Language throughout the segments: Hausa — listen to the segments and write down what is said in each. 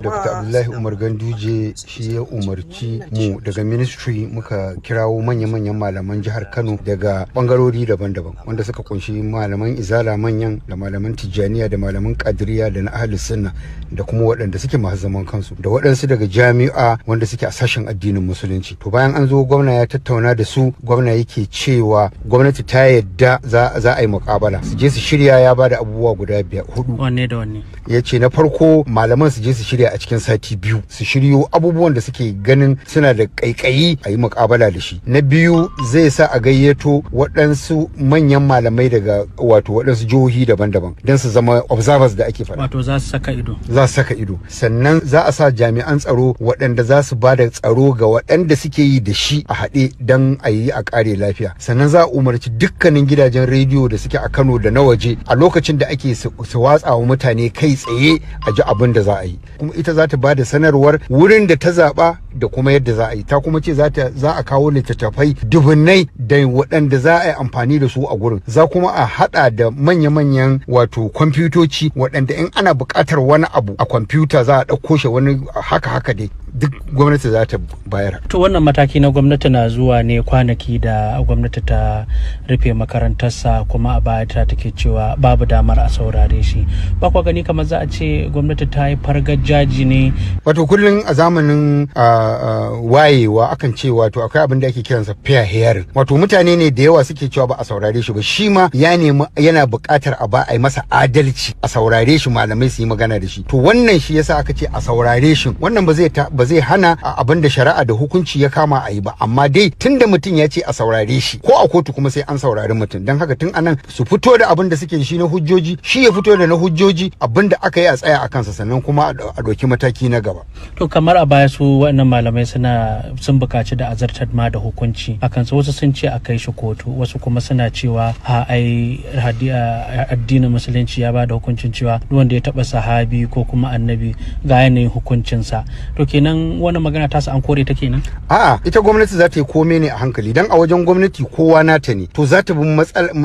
Dr. Abdullahi Umar Ganduje shi ya umarci mu daga ministry muka kirawo manya-manyan malaman jihar Kano daga bangarori daban-daban wanda suka kunshi malaman Izala manyan da malaman Tijjaniya da malaman Kadiriya da na Ahlus Sunna da kuma waɗanda suke masu zaman kansu da waɗansu daga jami'a wanda suke a sashen addinin musulunci. To bayan an zo gwamna ya tattauna da su, gwamna yake cewa gwamnati ta yadda za a yi muƙabala. Su je su shirya, ya bada abubuwa guda biyar hudu. Wanne da wanne? Ya ce na farko malaman su je su shirya a cikin sati 2 su shiryo abubuwan da suke ganin suna da kaikayi a yi mukabala da shi. Na biyu zai sa a gayyato waɗansu manyan malamai daga wato waɗansu jihohi daban-daban don su zama observers da ake faɗa. Wato za su saka ido. Za su saka ido. Sannan za a sa jami'an tsaro waɗanda za su ba da tsaro ga waɗanda suke yi da shi a haɗe don a yi a ƙare lafiya. Sannan za a umarci dukkanin gidajen rediyo da suke a Kano da na waje a lokacin da ake su watsa wa mutane kai tsaye a ji abin da za a yi. Kuma ita za ta ba da sanarwar wurin da ta zaɓa da kuma yadda za a yi. Ta kuma ce za a kawo littattafai dubunnai da waɗanda za a yi amfani da su a gurin. Za kuma a haɗa da manya-manyan wato kwamfutoci waɗanda in ana buƙatar wani abu a kwamfuta za a ɗauko shi wani haka-haka dai. Duk gwamnati za ta bayar. To wannan mataki na gwamnati na zuwa ne kwanaki da gwamnati ta rufe makarantarsa, kuma a baya ta take cewa babu damar a saurare shi. Ba kwa gani kamar za a ce gwamnati ta yi fargar jaji ne? Wato kullum a zamanin wayewa akan ce wato akwai abin da ake kiransa fair hearing. Wato mutane ne da yawa suke cewa ba a saurare shi ba. Shi ma ya nemi yana buƙatar a ba a yi masa adalci a saurare shi, malamai su yi magana da shi. To wannan shi yasa aka ce a saurare shi. Wannan ba zai hana abin da shari'a da hukunci ya kama a yi ba, amma dai tunda mutum ya ce a saurare shi ko a kotu kuma sai an saurari mutum. Don haka tun anan su fito da abin da suke shi na hujjoji, shi ya fito da na hujjoji, abin da aka yi a tsaya a kansa, sannan kuma a ɗauki mataki na gaba. To kamar a baya su waɗannan malamai sun buƙaci da azartar ma da hukunci akan su, wasu sun ce a kai shi kotu, wasu kuma suna cewa a ai addinin musulunci ya ba da hukuncin cewa duk wanda ya taɓa sahabi ko kuma annabi ga yanayin hukuncinsa. To kenan wannan magana tasa an kore ta kenan? A'a, ita gwamnati za ta yi komai ne a hankali, dan a wajen gwamnati kowa nata ne. To za ta bi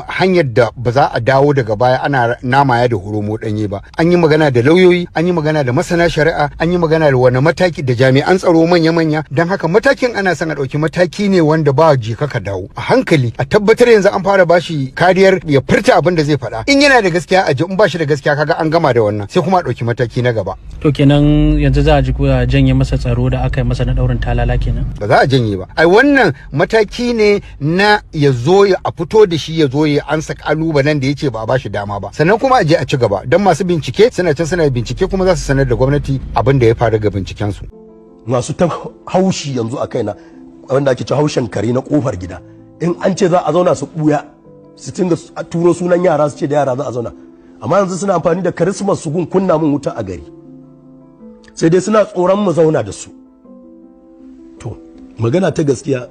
hanyar da ba za a dawo daga baya ana namaya da horomo danye ba. An yi magana da lauyoyi, an yi magana da masana shari'a, an yi magana da wani mataki da jami'an tsaro manya-manya. Don haka matakin ana son a ɗauki mataki ne wanda ba jika ka dawo. A hankali a tabbatar yanzu an fara bashi kariyar ya furta abin da zai faɗa. In yana da gaskiya a ji, in ba shi da gaskiya kaga an gama da wannan, sai kuma a ɗauki mataki na gaba. To kenan yanzu za a ji janye masa tsaro da aka yi masa na daurin talala kenan? Ba za a janye ba. Ai wannan mataki ne na ya zo ya a fito da shi ya zo ya ansa kalubalen da ya ce ba a bashi dama ba. Sannan kuma a je a ci gaba don masu bincike suna can suna bincike kuma za su sanar da gwamnati abin da ya faru ga binciken su. Masu ta haushi yanzu a kaina wanda ake ci haushin kare na kofar gida. In an ce za a zauna su buya su tinga turo sunan yara su ce da yara za a zauna. Amma yanzu suna amfani da karismas su gun kunna mun wuta a gari. Sai dai suna tsoron mu zauna da su. To magana ta gaskiya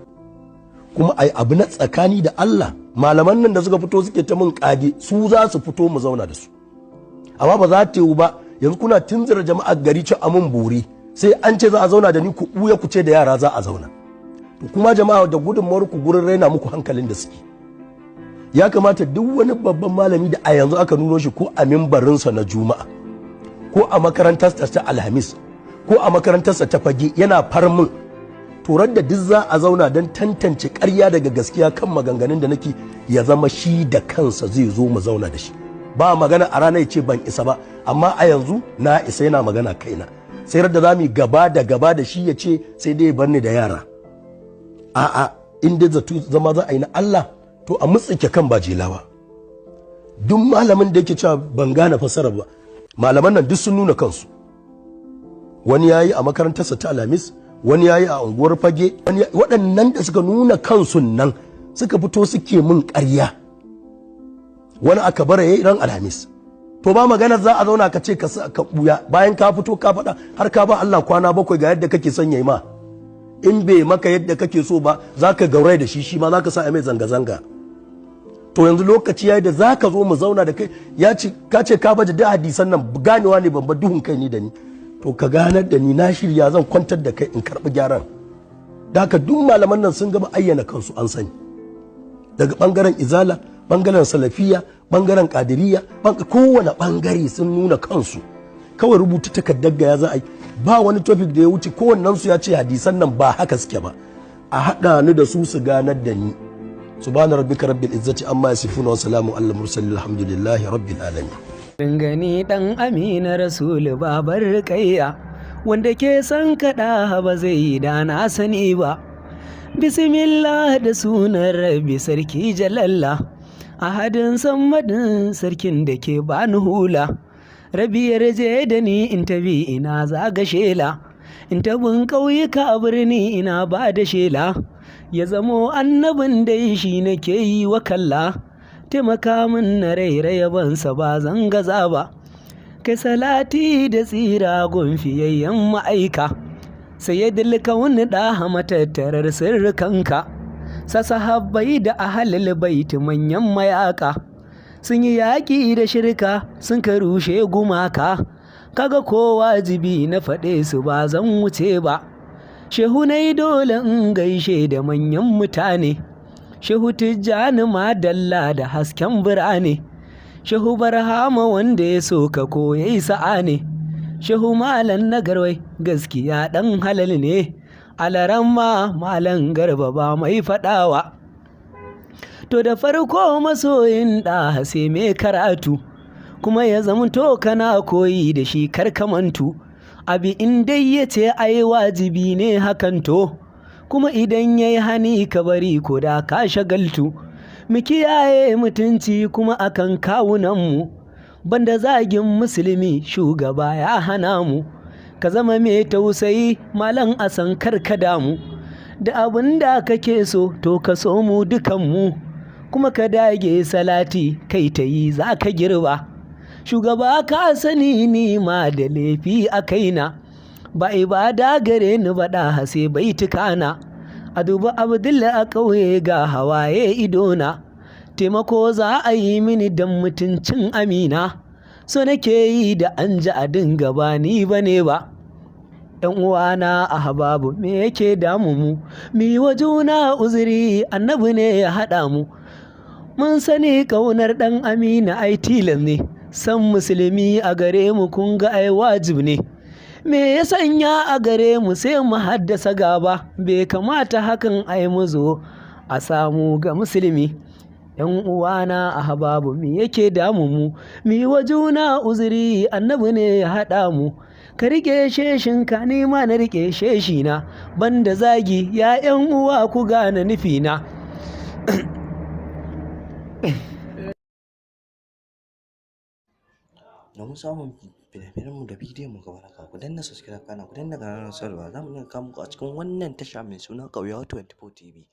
kuma ai abu na tsakani da Allah, malaman nan da suka fito suke ta mun kage su za su fito mu zauna da su. Amma ba za ta yiwu ba yanzu kuna tunzura jama'ar gari ci amun bori sai an ce za a zauna da ni ku buya ku ce da yara za a zauna. To kuma jama'a da gudunmawar ku gurin raina muku hankalin da suke. Ya kamata duk wani babban malami da a yanzu aka nuno shi ko a mimbarinsa na Juma'a ko a makarantarsa ta Alhamis ko a makarantarsa ta Fage yana farmin turar da duk za a zauna don tantance ƙarya daga gaskiya kan maganganun da nake ya zama shi da kansa zai zo mu zauna da shi. Ba magana a ranar ya ce ban isa ba, amma a yanzu na isa yana magana kaina. Sai da za mu gaba da gaba da shi ya ce sai dai bar ni da yara. A'a, in dai zato zama za a yi na Allah to a mutsike kan ba jelawa. Duk malamin da yake cewa ban gane fasara ba, malaman nan duk sun nuna kansu. Wani yayi a makarantarsa ta Alhamis, wani yayi a unguwar Fage, waɗannan da suka nuna kansu nan suka fito suke mun ƙarya. Wani aka bara yayi ran Alhamis. To ba magana za a zauna ka ce ka buya bayan ka fito ka faɗa har ka ba Allah kwana 7 ga yadda kake son yayi ma. In bai maka yadda kake so ba zaka gaurai da shi, shi ma zaka sa a mai zanga-zanga. To yanzu lokaci yayi da zaka zo mu zauna da kai, ya ce ka ce ka baje da hadisan nan ganewa ne ban ba duhun kai ni da ni. To ka ganar da ni, na shirya zan kwantar da kai in karbi gyaran. Da haka duk malaman nan sun gama ayyana kansu an sani. Daga bangaren Izala, bangaren Salafiya, bangaren Kadiriya, kowane bangare sun nuna kansu. Kawai rubuta takardar ga ya za a yi. Ba wani topic da ya wuce kowannen su ya ce hadisan nan ba haka suke ba. A haɗa ni da su su ganar da ni. Subhana rabbika rabbil izzati amma yasifuna wa salamun alal mursalin, alhamdulillahi rabbil alamin. Dangane dan Amina Rasulu babar Rukayya, wanda ke son kaɗa ba zai yi da na sani ba. Bismillah da sunan Rabbi sarki Jalalla, ahadin sammadin sarkin da ke bani hula. Rabi yarje da ni in tabi ina zaga shela, in tabin ƙauyuka a birni ina ba da shela. Ya zamo annabin dai shi nake yi wa kalla, taimaka min na rairaya bansa ba zan gaza ba. Kai salati da tsira gunfiyayyen ma'aika, sai ya dilka wani ɗaha matattarar sirrikanka. Sa sahabbai da ahalil baiti manyan mayaka, sun yi yaƙi da shirka sun ka rushe gumaka. Kaga ko wajibi na faɗe su ba zan wuce ba. Shehu nai dole in gaishe da manyan mutane, Shehu Tijjani madalla da hasken birane, Shehu Barhama wanda ya so ka koyi sa'a ne, Shehu Malam na Garwai gaskiya ɗan halal ne, Alaramma Malam Garba ba mai faɗawa. To da farko masoyin ɗa sai mai karatu, kuma ya zamto kana koyi da shi karkamantu. Abi in dai ya ce ai wajibi ne hakan to, kuma idan ya yi hani ka bari ko da ka shagaltu. Mu kiyaye mutunci kuma akan kawunanmu, banda zagin musulmi shugaba ya hana mu. Ka zama mai tausayi malam a san karka damu, da abin da kake so to ka so mu dukanmu, kuma ka dage salati kai ta yi za ka girba. Shugaba ka sani ni ma da laifi a kaina, ba ibada gare ni ba da hase baitukana. A duba Abdullahi a ƙauye ga hawaye idona, taimako za a yi mini don mutuncin Amina. So nake yi da an ji a dinga ba ni ba ne ba. ‘Yan uwana a hababu me yake damu mu, mi wa juna uzuri annabi ne ya haɗa mu. Mun sani ƙaunar ɗan Amina ai tilas ne, san musulmi a gare mu kun ga ai wajib ne. Me ya sanya a gare mu sai mu haddasa gaba, bai kamata hakan ai mu zo a samu ga musulmi. ‘Yan uwana a hababu me yake damu mu, mi wa juna uzuri annabi ne ya haɗa mu. Ka riƙe sheshinka ni ma na riƙe sheshina, banda zagi ya ‘yan uwa ku gane nufina. Domin samun fina-finanmu da bidiyon mu kamar haka, ku danna subscribe kana ku danna ƙararrawar sanarwa. Za mu dinga kawo muku a cikin wannan tasha mai suna Ƙauyawa 24 TV.